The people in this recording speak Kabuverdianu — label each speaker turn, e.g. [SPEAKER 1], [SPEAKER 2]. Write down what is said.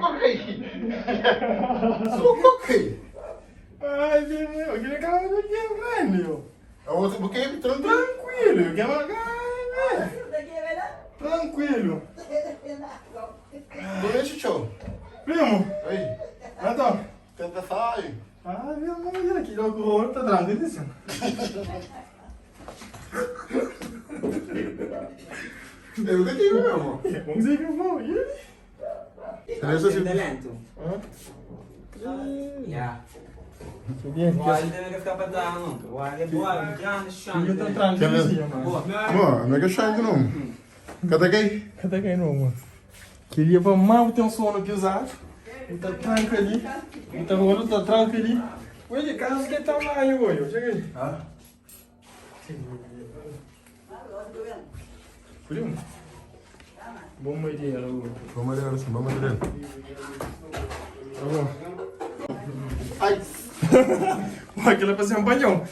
[SPEAKER 1] Ai, Socorro!
[SPEAKER 2] Ai, meu, aquele cara aqui é velho.
[SPEAKER 1] É outro porque tranquilo.
[SPEAKER 2] Tranquilo, que é Tranquilo.
[SPEAKER 1] Boa noite, tio.
[SPEAKER 2] Primo,
[SPEAKER 1] Oi,
[SPEAKER 2] então.
[SPEAKER 1] tenta sair.
[SPEAKER 2] Ah, meu amor, aqui logo tá tranquilo.
[SPEAKER 1] Eu que digo, meu amor.
[SPEAKER 2] Vamos ver que eu vou. E ele?
[SPEAKER 1] Isso assim.
[SPEAKER 3] Talento. Yeah. Guarda não ficar para trás nunca. Guarda é boa, grande chance.
[SPEAKER 2] Eu tô tranquilo, mano.
[SPEAKER 3] Boa.
[SPEAKER 1] Mano, não é que eu chego, não. Cadê quem?
[SPEAKER 2] Cadê quem não, mano? Queria pra mal ter um sono pesado. Tá tranquilo ali. Tá rolando, tá tranquilo ali. Olha, casa que tá lá aí, olha. Chega aí.
[SPEAKER 1] Ah?
[SPEAKER 2] Primo. Bom dia, Raul.
[SPEAKER 1] Vamos ali, assim, vamos ali.
[SPEAKER 2] Tá bom.
[SPEAKER 1] Ai!
[SPEAKER 2] Pô, aquilo é pra ser um banhão.